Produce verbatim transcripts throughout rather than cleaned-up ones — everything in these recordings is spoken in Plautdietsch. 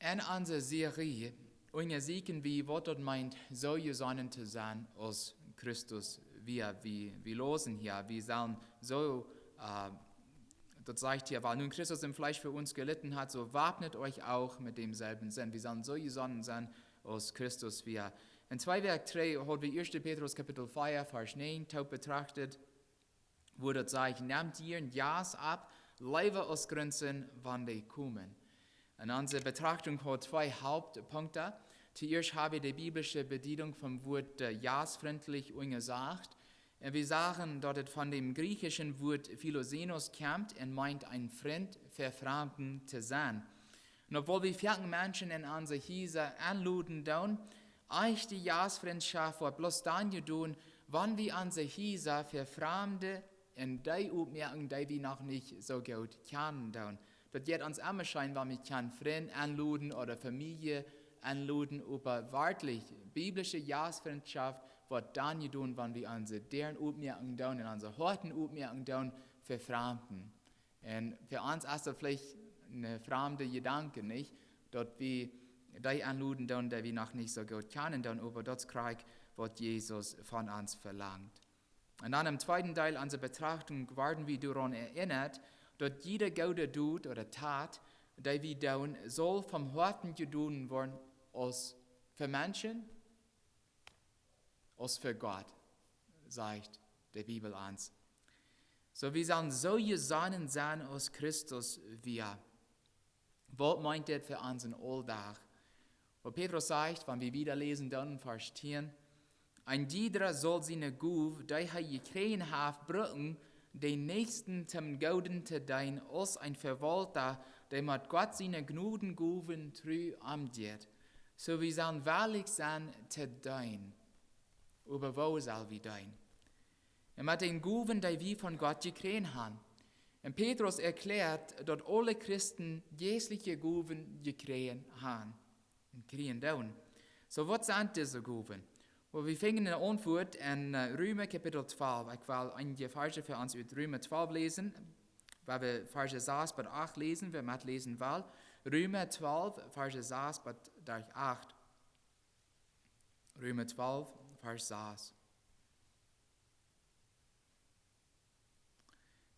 En onse Serie unjasieekjen wie, waut daut meent, soo jesonnen to sennen aus Christus wia. Wie, wie läsen hia, wie sellen soo, äh, daut sajcht hia, weil nun Christus im Fleisch für uns gelitten hat, so wappnet euch auch mit demselben Sinn. Wie sellen soo jesonnen sennen aus Christus wia. En twee Wäakj trigj haud wie Ieeschte Petrus Kapitel vea, Varsch näajen, toop betrachtet, wua daut sajcht: "Nämt jieren Jast opp, leewa aus Grinsen, wan dee komen." En onse Betrachtung haud twee Hauptpunkten. Toieescht hab wie de biblische Bediedunk vom Wuat, äh, Jast frintlich unjasieekjt. Un wie sagen, daut et von dem griechischen Wuat Philoxenos kjemt un meent, een Frint fa Framde to sennen. Un obwohl wie foaken Menschen en onse Hiesa enloden doonen, ieechte Jastfrintschoft woat bloos dan jedonen, wan wie onse Hiesa fa Framde un dee oppmoaken, dee wie noch nich soo goot kjanen doonen. Daut jeit ons emma scheen, wan wie kjennen Frind enloden ooda Famielje enloden, oba werkjlich biblische Jastfrintschoft woat dan jedonen, wan wie onse Däaren oppmoaken doonen un onse Hoaten oppmoaken doonen fa Framde. Un fa ons es daut veleicht een framda Jedanke, nich? Daut wie dee enloden doonen, dee wie noch nich soo goot kjanen doonen, oba daut es krakjt, waut Jesus von ons velangt. Un dan em tweeden Deel onse Betrachtung woaren wie doaraun erinnert, daut jiede goode Dot ooda Tat, dee wie doonen, saul vom Hoaten jedonen woaren, aus fa Menschen, aus fa Gott, sajcht de Bibel ons. Soo, wie sellen soo jesonnen sennen aus Christus wia. Waut meent dit fa onsen Auldach? Waut Petrus sajcht, wan wie wieda läsen dan en Varsch tieen: "Een jieda saul siene Gow, dee hee jekjräajen haft, brucken, dän Näakjsten toom Gooden to deenen, aus een Vewaulta, dee met Gott siene Jnodengowen tru omjeit." Soo, wie sellen wellich sennen to deenen. Oba woo sell wie deenen? Un met dän Gowen, dee wie von Gott jekjräajen han. Un Petrus erkjläat, daut aule Christen jeistliche Gowen jekjräajen han un kjrieen doonen. Soo, waut sent dise Gowen? Well, wie finjen eene Auntwuat en, äh, Reema Kapitel twalf. Ekj well eenje Varsch fa ons ut Reema twalf läsen. Wie woaren Varsch sas bat acht läsen, wäa metläsen well. Reema twalf, Varsch sas bat acht. Reema twalf, Varsch sas.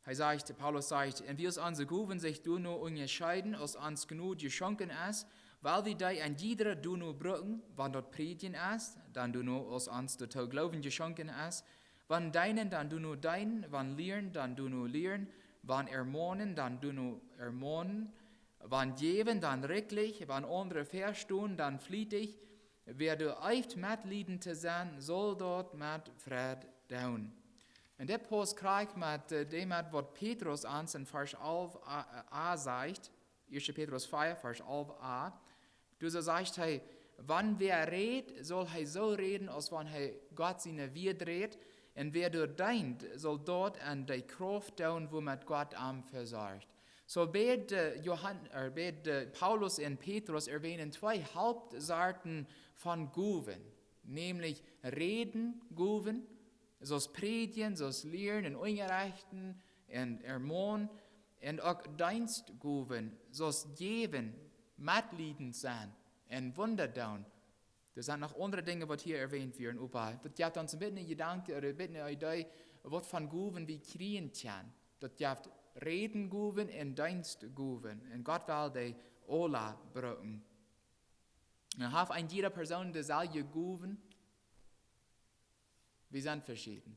Hee sajcht, Paulus sajcht: "Un wiels onse Gowen sikj doano unjascheeden, aus ons Jnod jeschonken es, well wie dee een jieda doano brucken, wan daut Prädjen es, dan doano, aus ons doatoo Gloowen jeschonken es, wan deenen, dan doano deenen, wan lieren, dan doano lieren, wan ermonen, dan doano ermonen, wan jäwen, dan rikjlich, wan aundre vestonen, dan flietich. Wäa doa eeft metlieden to sennen, saul daut met Freid doonen." Un dit pausst krakjt met, äh, däm met waut Petrus ons en Varsch alf a, a sajcht, Ieeschte Petrus vea, Varsch alf a. Doa soo sajcht hee: "Wan wäa rät, saul hee soo räden, aus wan hee Gott siene Wieed rät. Un wäa doa deent, saul daut en de Krauft doonen, wuamet Gott am vesorcht." Soo, beid, äh, Johan-, äh, beid, äh, Paulus un Petrus erwähnen twee Hauptsorten von Gowen, nämlich Rädengowen, soo aus prädjen, soo aus lieren un unjarechten un ermonen, un uk Deenstgowen, soo aus jäwen, metliedent sennen un Wunda doonen. Doa sent noch aundre Dinja, waut hia erwähnt woaren, oba daut jeft ons een bät een Jedanke, ooda een bät een Idee, waut von Gowen wie kjrieen kjennen. Daut jeft Rädengowen un Deenstgowen. Un Gott well dee aula brucken. Un haft een jieda Persoon deeselwje Gowen? Wie sent veschieden.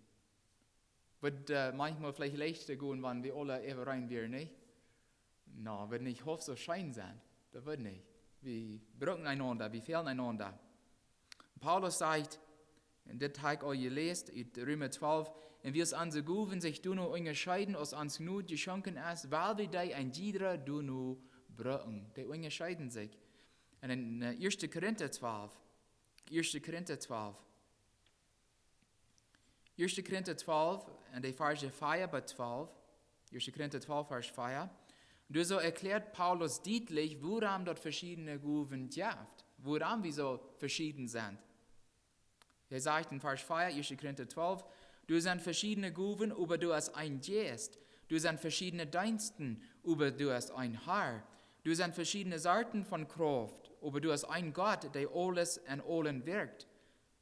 Woat, äh, maunchmol veleicht leichta gonen, wan wie aula äwareen wieren, nich? No, woat nich haulf soo scheen sennen. Daut woat nich. Wie brucken eenaunda, wie fälen eenaunda. Paulus sajcht, un dit hab ekj aul jeläst, ut Reema twalf: "Un wiels onse Gowen sikj doano unjascheeden, aus ons Jnod jeschonken es, well wie dee een jieda doano brucken." Dee unjascheeden sikj. Un en, äh, Ieeschte Korinta twalf, Ieeschte Korinta twalf, Ieeschte Korinta twalf, en de Varsch vea bat twalf. Ieeschte Korinta twalf, Varsch vea. Doa soo erkjläat Paulus dietlich, wuarom daut veschiedne Gowen jeft. Wuarom wie soo veschieden sent. Hee sajcht en Varsch vea, Ieeschte Korinta twalf: "Doa sent veschiedne Gowen, oba doa es een Jeist. Doa sent veschiedne Deensten, oba doa es een Herr. Doa sent veschiedne Sorten von Krauft, oba doa es een Gott, dee aules en aulen wirkjt.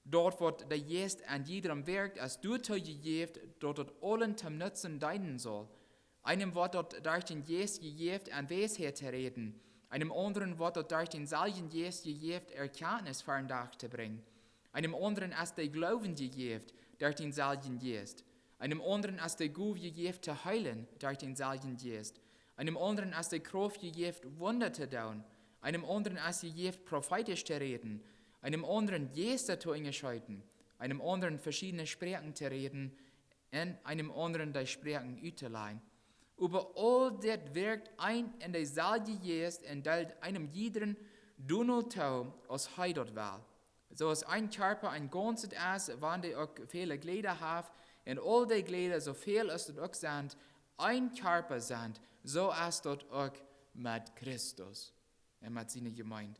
Daut, waut de Jeist en jiedrem wirkjt, es doatoo jejäft, daut daut aulen toom Nutzen deenen saul. Eenem woat daut derch dän Jeist jejäft, en Weisheit to räden. Eenem aundren woat daut derch dänselwjen Jeist jejäft, Erkjantnis ver dän Dach to brinjen. Eenem aundren es de Gloowen jejäft derch dänselwjen Jeist. Eenem aundren es de Gow jejäft to heelen derch dänselwjen Jeist. Eenem aundren es de Krauft jejäft, Wunda to doonen. Eenem aundren es jejäft, profeetisch to räden. Eenem aundren Jeista to unjascheiden. Eenem aundren veschiedne Sproaken to räden. Un eenem aundren de Sproaken uttoläajen. Oba aul dit wirkjt een un deeselwja Jeist un deelt eenem jiedren doano too, aus hee daut well. Soo aus een Kjarpa een Gaunzet es, wan dee uk väle Jlieda haft, un aul dee Jlieda, soo väl aus daut uk sent, een Kjarpa sent, soo es daut uk met Christus un met siene Jemeent.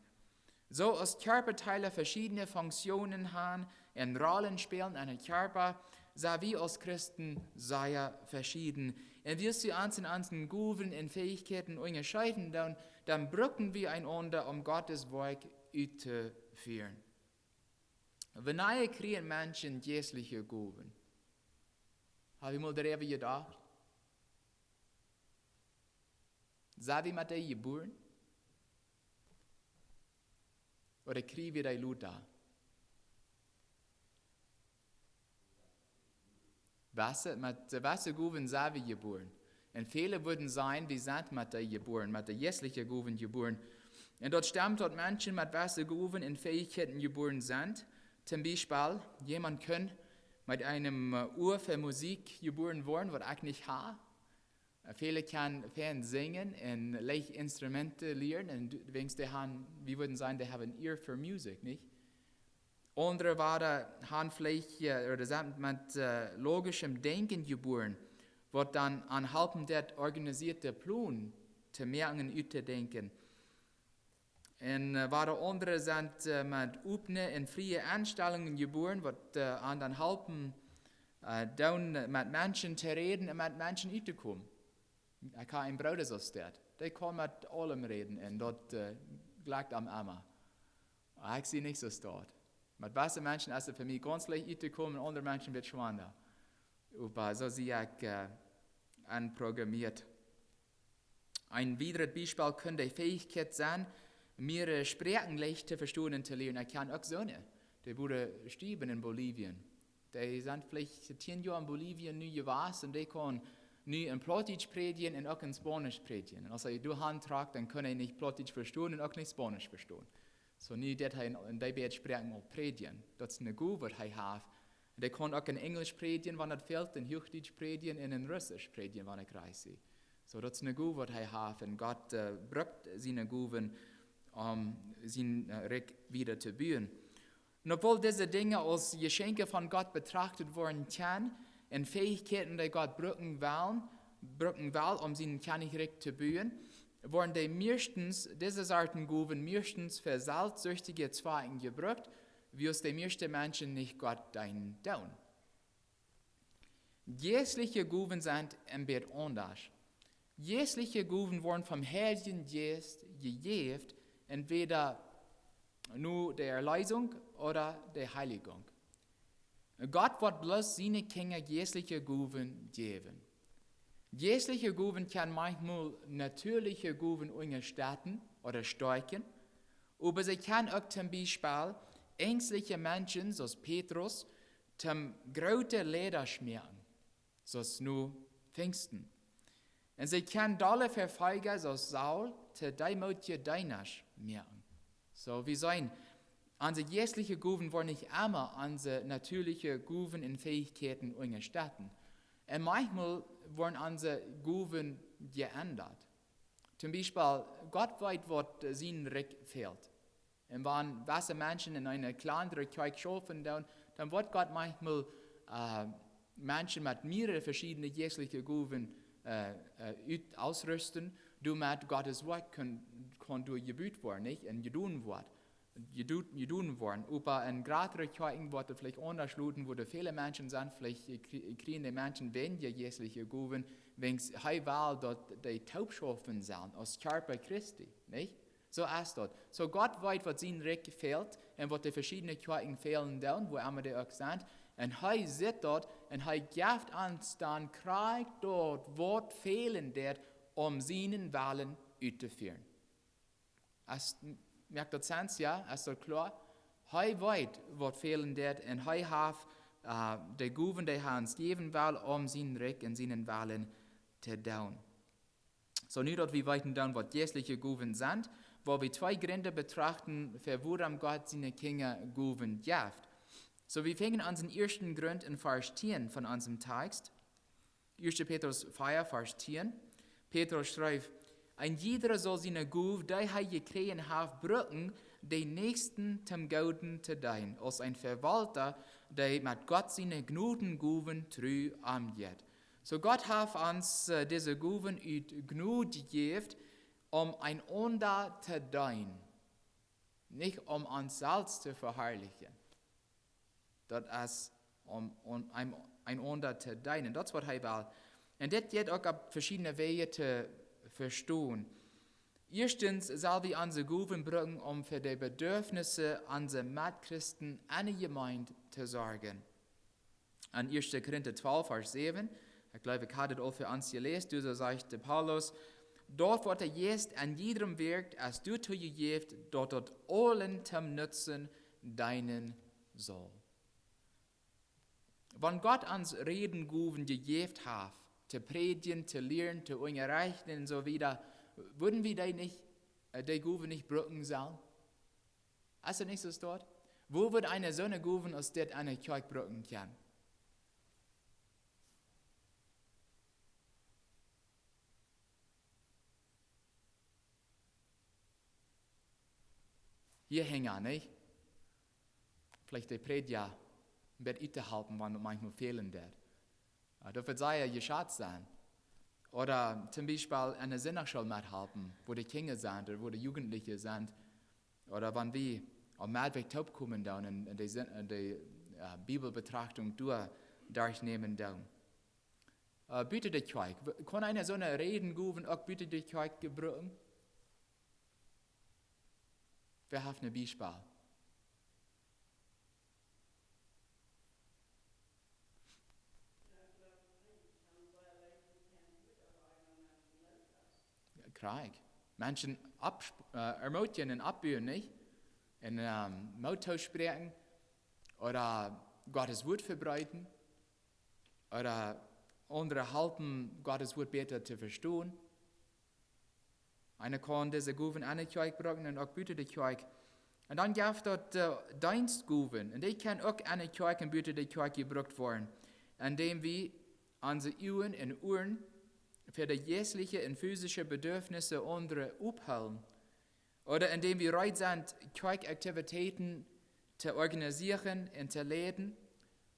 Soo aus Kjarpadeela veschiedne Funktionen haben un Rollen spälen en dän Kjarpa, sent wie aus Christen sea veschieden. Un wiels wie ons en onse Gowen un Fäichkjeiten unjascheiden doonen, dan brucken wie eenaunda, om Gott sien Woakj uttofieren. Wanea kjrieen Menschen jeistliche Gowen? Hab jie mol doaräwa jedocht? Sent wie met dee jebuaren? Ooda kjrie wie dee lota? Wesse, met wesse Gowen sent wie jebuaren. Un väle wudden sajen, wie sent met dee jebuaren, met de jeistliche Gowen jebuaren. Un daut stemt, daut Menschen met wesse Gowen un Fäichkjeiten jebuaren sent. Toom Biespel, jemaunt kaun met een, äh, Ua fa Musikj jebuaren woaren, waut ekj nich hab. Äh, väle kjennen fein sinjen un leicht Instrumenten lieren. Un du, wäajens dee haben, wie wudden sajen, dee haben een ear for music, nich? Aundre wieren, haben veleicht, äh, ooda sent met, äh, logischem Denkjen jebuaren, waut dan aun halpen daut, organisierte Plon to moaken un uttodenkjen. Un, äh, wieren aundre sent, äh, met opne un frie Enstalungen jebuaren, waut, äh, an dan halpen, äh, doonen met Menschen to räden un met Menschen uttokomen. Ekj hab een Brooda soo steit. Dee kaun met aulem räden un daut, äh, jlikjt am emma. Ekj sie nich soo steit. Met wesse Menschen es et fa mie gaunz leicht uttokomen, aundre Menschen waut schwanda. Oba soo sie ekj, äh, enprogramieet. Een wiedret Biespel kunn de Fäichkjeit sennen, mea, äh, Sproaken leicht to vestonen un to lieren. Ekj kjann uk soone, dee wudden stoawen en Bolivien. Dee sent veleicht tieen Joa en Bolivien nu jewast un dee kaun nu en Plautdietsch prädjen un uk en Spaunisch prädjen. Un aus hee doa hantrock, dan kunn hee nich Plautdietsch vestonen un uk nich Spaunisch vestonen. Soo nu deit hee en, en dee beid Sproaken aul prädjen. Daut es eene Gow, waut hee haft. Un hee kaun uk en Enjlisch prädjen, wan daut fält, en Huachdietsch prädjen un en Russisch prädjen, wan ekj reis sie. Soo, daut es eene Gow, waut hee haft. Un Gott, äh, brukt siene Gowen, om sien, äh, Rikj wieda to buen. Un obwohl dise Dinja aus Jeschenkje von Gott betracht woaren kjennen un Fäichkjeiten, dee Gott brucken well, brucken well, om sien Kjennichrikj to buen, woaren dee mieeschtens, dise Sorten Gowen mieeschtens fa selfstsüchtige Zwakjen jebrukt, wiels de mieeschte Menschen nich Gott deenen doonen. Jeistliche Gowen sent een bät aundasch. Jeistliche Gowen woaren vom Heiljen Jeist jejäft, entweder no de Erlösung ooda de Heiligung. Gott woat bloos siene Kjinja jeistliche Gowen jäwen. Jeistliche Gowen kjennen maunchmol natieeliche Gowen unjastetten ooda stoakjen, oba see kjennen uk toom Biespel enjstliche Menschen, soo aus Petrus, toom groote Leida moaken, soo aus no Pinjsten. Un see kjennen dolle Vefolja, soo aus Saul, to deemootje Deena moaken. Soo, wie seenen, onse jeistliche Gowen woaren nich emma onse natieeliche Gowen un Fäichkjeiten unjastetten. Un maunchmol woaren onse Gowen jeendat. Toom Biespel, Gott weet, waut, äh, sien Rikj fält. Un wan wesse Menschen en eene kjlandre Kjoakj schaufen, dan, dan woat Gott maunchmol, äh, Menschen met mea veschiedne jeistliche Gowen, äh, äh, ut-, ausrusten, doamet Gott sien Woakj kaun, kaun derchjebut woaren, nich? Un jedonen woat. jedonen worden. Oba en jratre Kjoakjen woat et veleicht aundasch loten, wua väle Menschen sent, veleicht kjrie-, kjrieen de Menschen weinja jeistliche Gowen, wiels hee well, daut dee toopschaufen sellen aus Kjarpa Christi, nich? Soo es daut. Soo Gott weet, waut sien Rikj fält un waut de veschiedne Kjoakjen fälen doonen, wua emma dee uk sent. Un hee sitt daut un hee jeft ons dan krakjt daut, waut fälen deit, om sienen Wellen uttofieren. Es, moakt daut Sens, jo? Es daut kloa? Hee weet, waut fälen deit, un hee haft, äh, de Gowen, dee hee ons jäwen well, om sien Rikj un sienen Wellen to doonen. Soo, nu daut wie weeten doonen, waut jeistliche Gowen sent, well wie twee Jrint betrachten, fa wuarom Gott siene Kjinja Gowen jeft. Soo, wie finjen onsen ieeschten Grunt en Varsch tieen von onsem Tekst. Ieeschte Petrus vea, Varsch tieen. Petrus schrift: "Een jieda saul siene Gow, dee hee jekjräajen haft, brucken, dän Näakjsten toom Gooden to deenen, aus een Vewaulta, dee met Gott siene Jnodengowen tru omjeit." Soo Gott haft ons, äh, dise Gowen ut Jnod jejäft, om eenaunda to deenen, nich om ons selfst to veharlichen. Daut es om, om een, eenaunda to deenen. Daut es waut hee well. Un dit jeit uk opp veschiedne Wäaj to vestonen. Ieeschtens sell wie onse Gowen brucken, om fa de Bedarfnisse onse Metchristen enne Jemeent to sorjen. En ieeschte Korinta twalf, Varsch säwen, ekj jleew, ekj haud et aul fa ons jeläst, doa soo sajcht de Paulus: "Daut, waut de Jeist en jiedrem wirkjt, es doatoo jejäft, daut daut aulem toom Nutzen deenen saul." Wan Gott ons Rädengowen jejäft haft, to prädjen, to lieren, to unjarechten un soo wieda, wudden wie dee nich, äh, dee Gowen nich brucken sellen? Es daut nich soo, daut? Woo wudd eena soone Gowen aus dit enne Kjoakj brucken kjennen? Hia hinja, nich? Veleicht de Prädja een bät uttohalpen, wan daut maunchmol fälen deit. Äh, daut wudd sea jeschäzt sennen. Ooda toom Biespel enne Sindachschool methalpen, wua de Kjinja sent ooda wua de Jugendliche sent. Ooda wan wie aum Meddwäakj toopkomen doonen un, un de Sin-, un de, äh, Bibelbetrachtunk doa derchnämen doonen. Äh, buta de Kjoakj. W-, kaun eena soone Rädengowen uk buta de Kjoakj brucken? Wäa haft een Biespel? Krakjt. Menschen opp-, äh, ermutigen un oppbuen, nich? Un, ähm, Moot toospräakjen. Ooda Gott sien Wuat vebreeden. Ooda aundre halpen, Gott sien Wuat bäta to vestonen. Eena kaun dise Gowen enne Kjoakj brucken un uk buta de Kjoakj. Un dan jeft daut, äh, Deenstgowen. Un dee kjennen uk enne Kjoakj un buta de Kjoakj jebrukt woaren. Endäm wie onse Uagen un Uaren fa de jeistliche un physische Bedarfnisse aundre opphoolen. Ooda endäm wie reed sent, Kjoakjaktivitäten to organisieren un to leiden.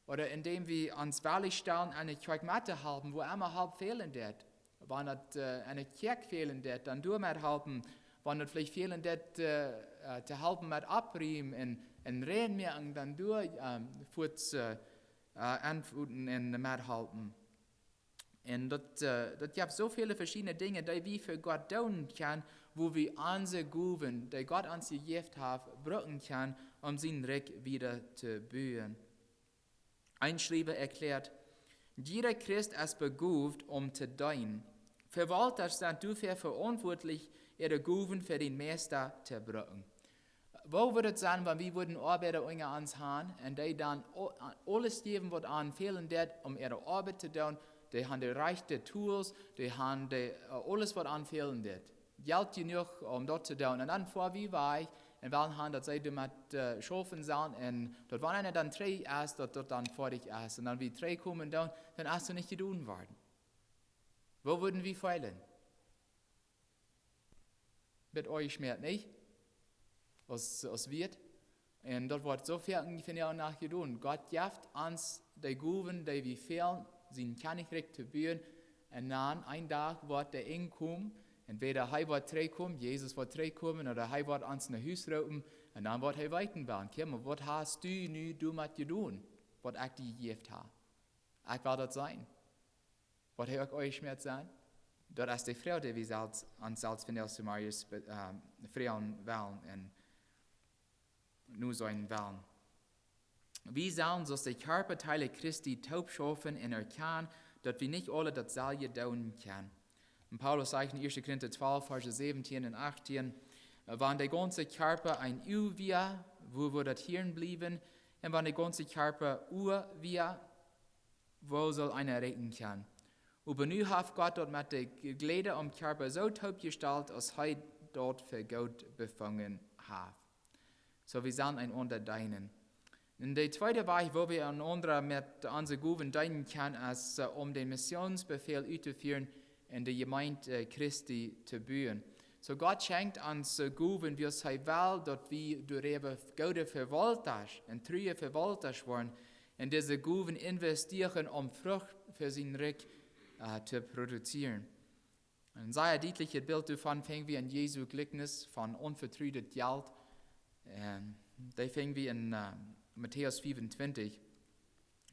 Ooda endäm wie ons wellich stalen, enne Kjoakj mettohalpen, wua emma Help fälen deit. Wan daut, äh, enne Kjoakj fälen deit, dan doa methalpen. Wan daut veleicht fälen deit, äh, äh, to halpen met oprieemen un, un rein moaken, dan doa, ähm, fuaz, äh, äh, auntwuaden un methalpen. Un daut, äh, daut jeft soo väle veschiedne Dinja, dee wie fa Gott doonen kjennen, wua wie onse Gowen, dee Gott ons jejäft haft, brucken kjennen, om sien Rikj wieda to buen. Een Schriewa erkjläat: "Jieda Christ es begoft, om to deenen. Vewaultasch sent doafäa veauntwuatlich, äare Gowen fa dän Meista to brucken." Woo wudd et sennen, wan wie wudden Oabeida unja ons haben un dee dan au-, aules jäwen, waut an fälen deit, om äare Oabeit to doonen? Dee haben de rajchte Tools, dee haben de, äh, aules, waut an fälen deit. Jelt jenuach, om daut to doonen. Un dan foa wie wajch un wellen haben, daut see doamet, äh, schaufen sellen un daut, wan eena dan trigj es, daut daut dan foadich es. Un dan wie trigjkomen doonen, dan es et nich jedonen worden. Woo wudden wie feelen? Bät oajch schmäat, nich? Aus, aus wie et. Un daut woat soo väl en de Welt jedonen. Gott jeft ons de Gowen, dee wie fälen, sien Kjennichrikj to buen. Un dan een Dach woat de Enj komen Entwäda hee woat trigjkomen, Jesus woat trigjkomen, ooda hee woat ons no Hus roopen, un dan woat hee weeten wellen: Kjikj, waut hast du nu doamet jedonen, waut ekj die jejäft hab? Ekj well daut seenen. Woat hee uk eenjeschmäat sennen? Daut es de Froag, dee wie selfst, ons selfst vondoag zemorjes be-, ähm, froagen wellen un nu seenen wellen. Wie sellen soo aus de Kjarpadeele Christi toop schaufen un erkjanen, daut wie nich aule daut selwje doonen kjennen. Un Paulus sajcht en Ieeschte Korinta twalf, Varsch säwentieen un achtieen: Wan de gaunze Kjarpa een Uag wia, wua wudd daut hieren bliewen? Un wan de gaunze Kjarpa Uagen wia, woo saul eena rieekjen kjennen? Oba nu haft Gott daut met de Jläda aum Kjarpa soo toopjestalt, aus hee daut fa goot befungen haft. Soo, wie sellen eenaunda deenen. Un de tweede Wajch, woo wie eenaunda met onse Gowen deenen kjennen, es, äh, om dän Missionsbefäl uttofieren un de Jemeent, äh, Christi to buen. Soo, Gott schenkjt ons, äh, Gowen, wiels hee well, daut wie doaräwa goode Vewaultasch un true Vewaultasch woaren un dise Gowen investieren, om Frucht fa sien Rikj, äh, to produzieren. Een sea dietlichet Bilt doavon finj wie en Jesu Jlikjnis von onvetrut Jelt. Un dee finj wie en, äh, Matäus fiefuntwintich.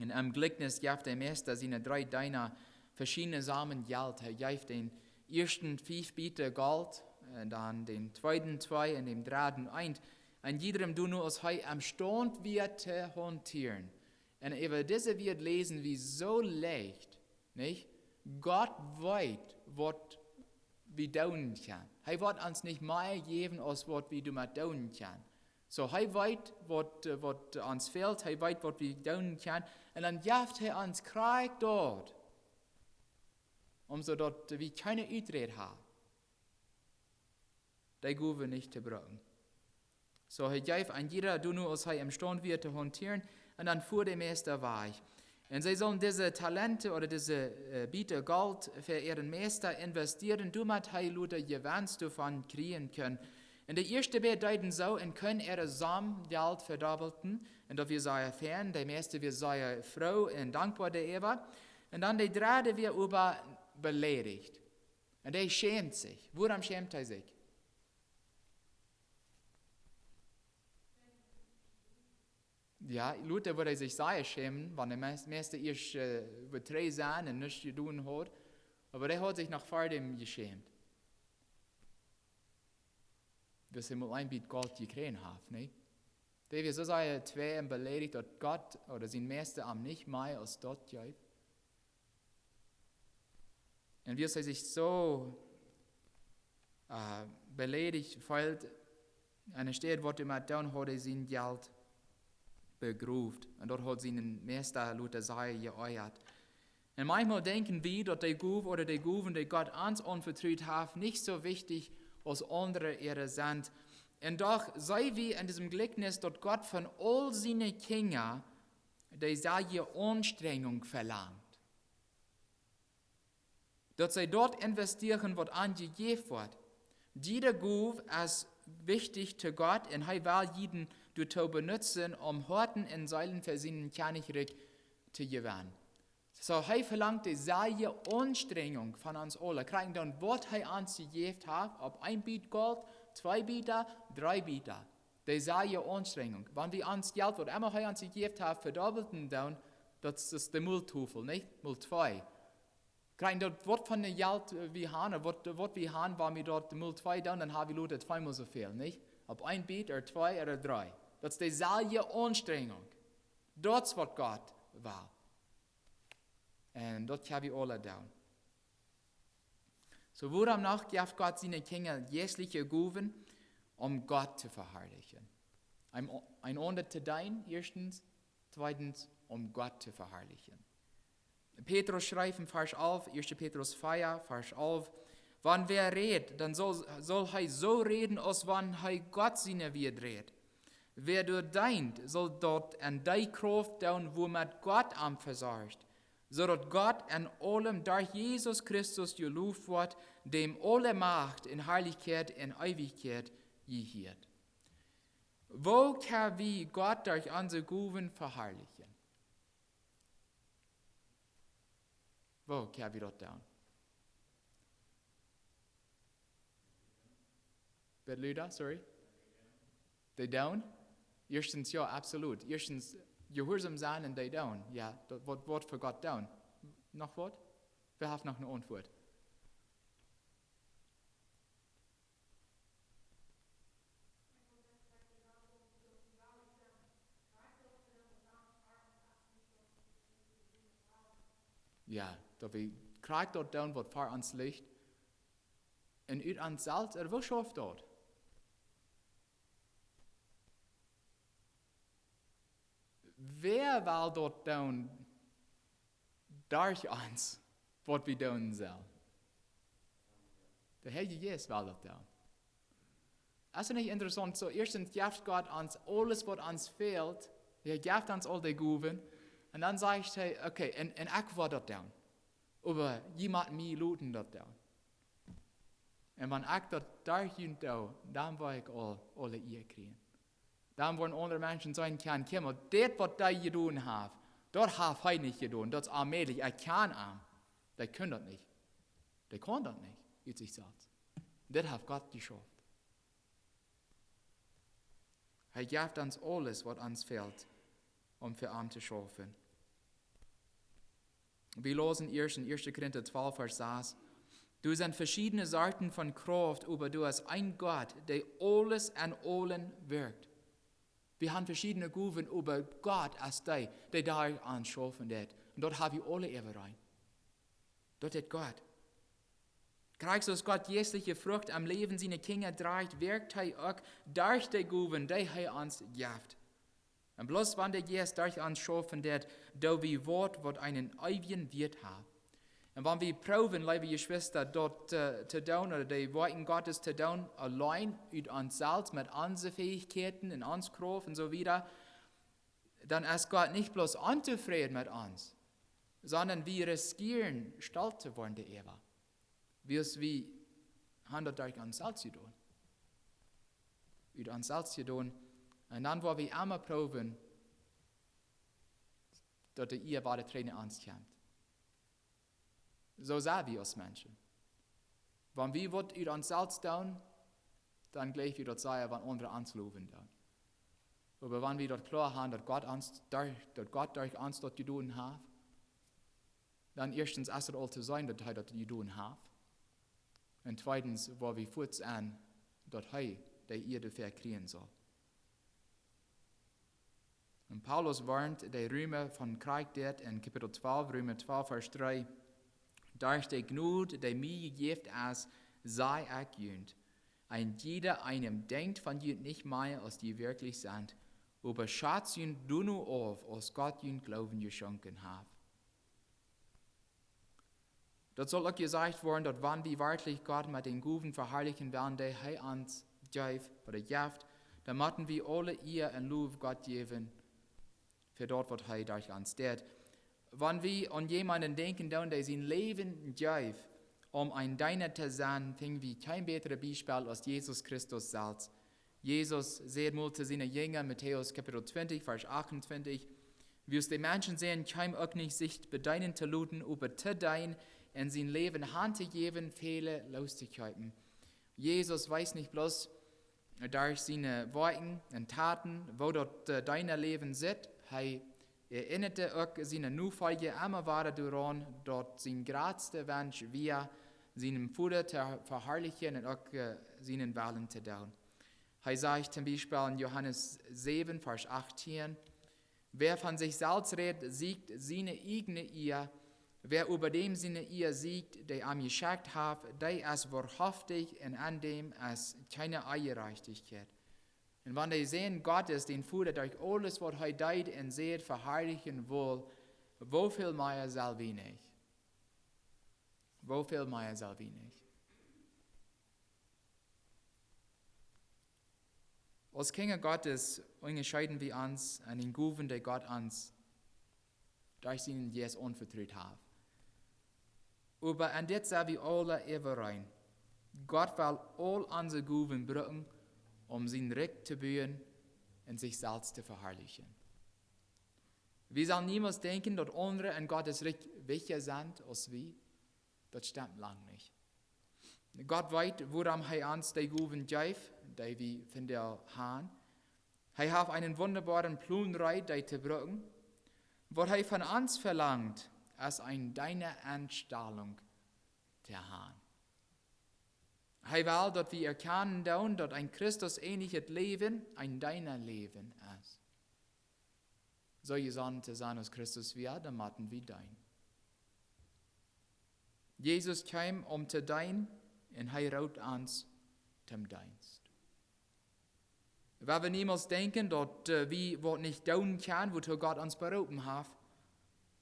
Un em Jlikjnis jeft de Meista siene dree Deena veschiedne Sommen Jelt. Hee jeft dän ieeschten fief Bieta Golt, un dan dän tweeden twee un dän dredden eent. Un jiedrem doano, aus hee emstaund wia to hauntieren. Un äwa dise Wieed läsen wie soo leicht, nich? Gott weet, waut wie doonen kjennen. Hee woat ons nich mea jäwen, aus waut wie doamet doonen kjennen. Soo, hee weet, waut, äh, waut ons fält, hee weet, waut wie doonen kjennen. Un dan jeft hee ons krakjt daut, om soo daut wie kjeene Uträd haben, dee Gow nich to brucken. Soo, hee jeef een jieda doano, aus hee emstaund wia to hauntieren, un dan fua de Meista wajch. Un see sullen dise Talenten ooda dise, äh, Bieta Golt fa äaren Meista investieren, doamet hee lota Jewenst doavon kjrieen kunn. Un de ieeschte beid deeden soo un kunnen äare Som Jelt vedobbeln. Un daut wia sea fein, de Meista wia sea froo un dankboa doaräwa. Un dan de dredde wia oba beleidicht. Un hee schämt sikj. Wuarom schämt hee sikj? Jo, lota wudd hee sikj sea schämen, wan de Meis-, Meista ieescht, äh, wudd trigj sennen un nuscht jedonen haud. Oba hee haud sikj noch ver däm jeschämt. Wiels hee mau een Biet Golt jekjräajen haud, nä? Dee wia soo sea twei un beleidicht, daut Gott ooda sien Meista am nich mea aus daut jeef. Un wiels hee sikj soo, äh, beleidicht feeld, enne Städ waut hee met doonen haud, haud hee sien Jelt begroft. Un daut haud sienen Meista lota sea jeoajat. Un maunchmol denkjen wie, daut de Gow ooda de Gowen, dee Gott ons aunvetrut haft, nich soo wichtich aus aundre äare sent. Un doch seenen wie en disem Jlikjnis, daut Gott von aul siene Kjinja de selwje Aunstrenjunk velangt. Daut see daut investieren, waut an jejäft woat. Jiede Gow es wichtich to Gott un hee well jieda doatoo benutzen, om Hoaten un Seelen fa sien Kjennichrikj to jewennen. Soo, hee velangt de selwje Aunstrenjunk von ons aule. Kjrieen dan, waut hee ons jejäft haft, auf een Biet Golt, twee Bieta, dree Bieta. De selwje Aunstrenjunk. Wan wie ons Jelt, waut emma hee ons jejäft haft, vedobbeln doonen, daut es de Multupel, nich? Mol twee. Kjrieen daut, waut fa een Jelt, äh, wie haben, ooda waut, waut wie haben, wan wie daut mol twee doonen, dan hab wie lota tweemol soo väl, nich? Auf een Biet, ooda twee, ooda dree. Daut es de selwje Aunstrenjunk. Daut es waut Gott well. Un daut kjenn wie aule doonen. Soo, wuarom noch jeft Gott siene Kjinja jeistelje Gowen? Om Gott to veharlichen. Een, eenaunda to deenen, ieeschtens. Tweedens, om Gott to veharlichen. Petrus schrift en Varsch alf, ieeschte Petrus vea, Varsch alf: Wan wäa rät, dan saul, saul hee soo räden, aus wan hee Gott siene Wieed rät. Wäa doa deent, saul daut en dee Krauft doonen, wuamet Gott am vesorcht, soo daut Gott en aulem derch Jesus Christus jeloft woat, däm aule Macht un Harlichkjeit un Eewichkjeit jehieet. Woo kjenn wie Gott derch onse Gowen veharlichen? Woo kjenn wie daut doonen? Bit luda, sorry. Dee doonen? Ieeschtens, jo, absolut. Ieeschtens, jehuarsom sennen un dee doonen. Jo, daut, waut, waut fa Gott doonen. Noch waut? Wäa haft noch eene Auntwuat? Jo, daut wie krakjt daut doonen, waut ver ons licht. Un ut ons selfst, ooda woo schauft daut? Wäa well daut doonen derch ons, waut wie doonen sellen? De Heilje Jeist well daut doonen. Es daut nich interessaunt? Soo, ieeschtens jeft Gott ons aules, waut ons fält. Hee jeft ons aul de Gowen. Un dan sajcht hee: "Okay, un, un ekj woa daut doonen. Oba jie motten mie loten daut doonen. Un wan ekj daut derch junt doo, dan woa ekj aul, aule Ea kjrieen. Dan woaren aundre Menschen sajen kjennen: Kjikj mol, dit, waut dee jedonen haft, daut haft hee nich jedonen. Daut es onmäajlich. Ekj kjan am." Dee kaun daut nich. Dee kaun daut nich ut sikj selfst. Dit haft Gott jeschauft. Hee jeft ons aules, waut ons fält, om fa am to schaufen. Wie läsen ieescht en Ieeschte Korinta twalf, Varsch sas: "Doa sent veschiedne Sorten von Krauft, oba doa es een Gott, dee aules en aulen wirkjt." Wie haben veschiedne Gowen, oba Gott es dee, dee derch ons schaufen deit. Un daut hab wie aule äwareen. Daut deit Gott. Krakjt soo aus Gott jeistliche Frucht aum Läwen siene Kjinja drajcht, wirkjt hee uk derch de Gowen, dee hee ons jeft. Un bloos wan de Jeist derch ons schaufen deit, doo wie waut, waut eenen eewjen Wieet haft. Un wan wie proowen, leewe Jeschwista, daut, äh, to doonen, ooda de Woakjen Gottes to doonen, auleen, ut ons selfst, met onse Fäichkjeiten un ons Krauft un soo wieda, dan es Gott nich bloos ontofräd met ons, sonda wie riskieren, stolt to woaren doaräwa. Wiels wie haben daut derch ons selfst jedonen. Ut ons selfst jedonen. Un dan woa wie emma proowen, daut de Ea wada trigj no ons kjemt. Soo sent wie aus Menschen. Wan wie waut ut ons selfst doonen, dan jleew wie daut sea, wan aundre ons lowen doonen. Oba wan wie daut kloa haben, daut Gott ons derch, daut Gott derch ons daut jedonen haft, dan ieeschtens es daut aul to seenen, daut hee daut jedonen haft. Un tweedens, woa wie fuaz sennen, daut hee de Ea doafäa kjrieen saul. Un Paulus woarnt de Reema von krakjt dit en Kapitel twalf, Reema twalf, Varsch dree: "Derch de Jnod, dee mie jejäft es, saj ekj junt, un jieda eenem denkjt von junt nich mea, aus jie werkjlich sent, oba schatzt junt doano auf, aus Gott junt Gloowen jeschonken haft." Daut saul uk jesajcht woaren, daut wan wie werkjlich Gott met dän Gowen veharlichen wellen, dee hee ons jeft, ooda jeft, dan motten wie aule Ea un Low Gott jäwen, fa daut, waut hee derch ons deit. Wan wie aun jemaunden denkjen doonen, dee sien Läwen jeef, om een Deena to sennen, finj wie kjeen bätret Biespel aus Jesus Christus selfst. Jesus säd mol to siene Jinja, Matäus Kapitel twintich, Varsch achtuntwintich: "Wiels de Menschensän kjeem uk nich, sikj bedeenen to loten, oba to deenen un sien Läwen hantojäwen, väle looszukjeepen." Jesus wiest nich bloos derch siene Woakjen un Taten, woo daut, äh, Deenaläwen sitt. Hee erinnad uk siene Nofolja emma wada doaraun, daut sien jratsta Wensch wia, sienen Voda to veharlichen un uk, äh, sienen Wellen to doonen. Hee sajcht toom Biespel en Johanes säwen, Varsch achtieen: "Wäa von sikj selfst rät, sieekjt siene ieejne Ea. Wäa oba däm siene Ea sieekjt, dee am jeschekjt haft, dee es woahaftich, un en däm es kjeene Onjerajchtichkjeit." Un wan de Sän Gottes, dän Voda, derch aules, waut hee deed un säd, veharlichen wull, woo väl mea sell wie nich? Woo väl mea sell wie nich? Aus Kjinja Gottes unjascheeden wie ons aun dän Gowen, dee Gott ons derch sienen Jeist aunvetrut haft. Oba en dit sent wie aule äwareen. Gott well aul onse Gowen brucken, om sien Rikj to buen un sikj selfst to veharlichen. Wie sellen niemols denkjen, daut aundre en Gottes Rikj wichtja sent aus wie. Daut stemt lang nich. Gott weet, wuarom hee ons dee Gowen jeef, dee wie vondoag haben. Hee haft eenen wundaboaren Plon reed, dee to brucken. Waut hee von ons velangt, es eene deene Enstalunk to haben. Hee well, daut wie erkjanen doonen, daut een Christus ähnlichet Läwen een deene Läwen es. Soo jesonnen to sennen aus Christus wia, dan motten wie deenen. Jesus kjeem om to deenen un hee roopt ons toom Deenst. Wie woaren niemols denkjen, daut äh, wie waut nich doonen kjennen, wootoo Gott ons beroopen haft.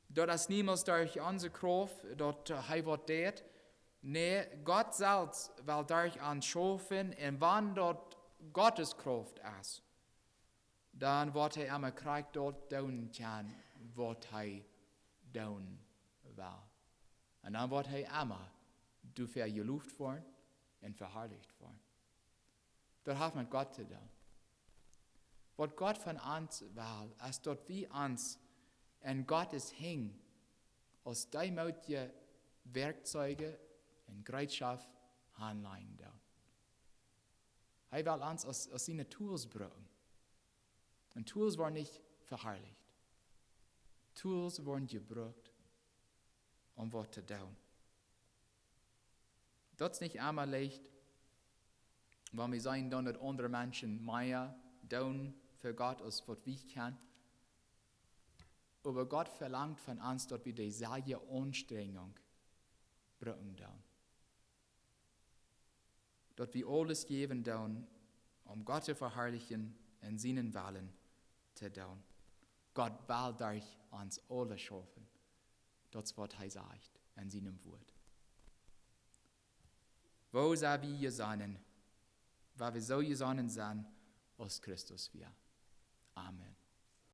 Daut es niemols derch onse Krauft, daut äh, hee waut deit. Nä, Gott selfst well derch ons schaufen un wan daut Gottes Krauft es, dan woat hee emma krakjt daut doonen kjennen, waut hee doonen well. Un dan woat hee emma doafäa jeloft woaren un veharlicht woaren. Daut haft met Gott to doonen. Waut Gott von ons well, es daut wie ons en Gottes Henj aus deemootje Werkzeuge un Jereetschoft hanlaijen doonen. Hee well ons aus, aus siene Tools brucken. Un Tools woaren nich veharlicht. Tools woaren jebrukt om waut to doonen. Daut es nich emma leicht, wan wie seenen doonen, daut aundre Menschen mea doonen fa Gott aus waut wie kjennen. Oba Gott velangt von ons, daut wie deeselwje Aunstrenjunk brucken doonen. Daut wie aules jäwen doonen, om Gott to veharlichen un sienen Wellen to doonen. Gott well derch ons aule schaufen. Daut es waut hee sajcht en sienem Wuat. Woo sell wie jesonnen, wan wie soo jesonnen sent aus Christus wia? Amen.